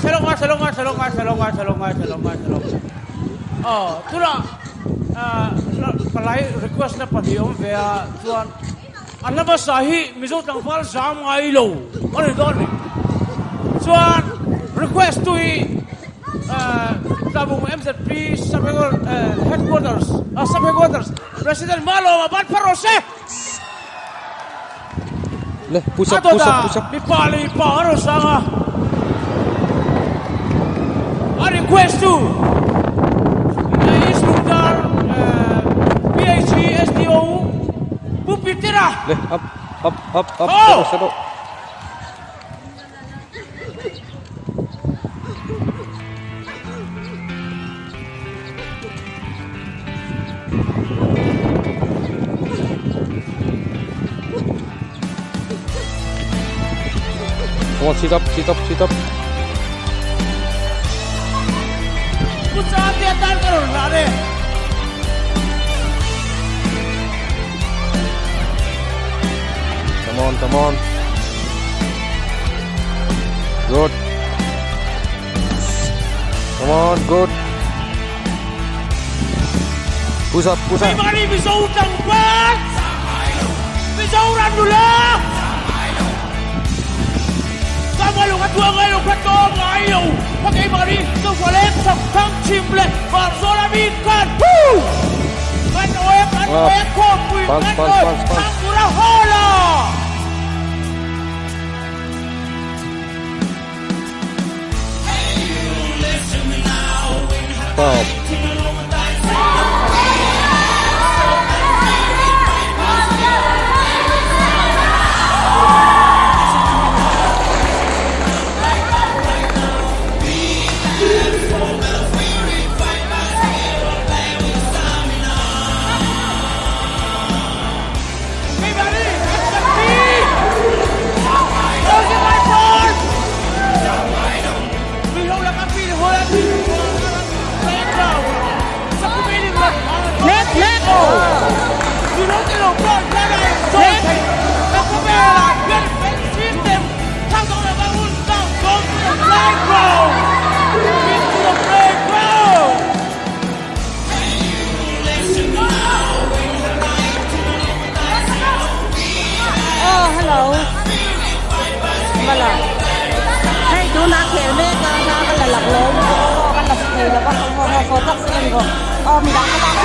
Ngaithla lo, ngaithla lo, ngaithla lo, ngaithla lo, ngaithla lo, ngaithla lo, ngaithla lo. Aw, tunah palai request na pahnih awm ve a, chuan a hla hmasa hi Mizo tlangval zam ngai lo a ni dawn a ni. Chuan request tu hi Tlabung MZP sub headquarters, sub headquarters President Malawma Banpha rawh se. Le, push up, push up, push up. Mipa leh mipa an rawn sang a. A request tu East Lungdar PHE SDO Pu Pitera. Le, up, up, up, up. Oh! Shadow. Come on, sit up, sit up, sit up. Come on, come on. Good. Come on, good. Push up, push up. Punch, punch, punch, punch. Stop. Oh, hello. Mala. Hei, tuna khel mek a, hna ka la lak lo lutuk a aw, ka la thei lo va, haw haw haw tak se en rawh. Aw, midang ka bak.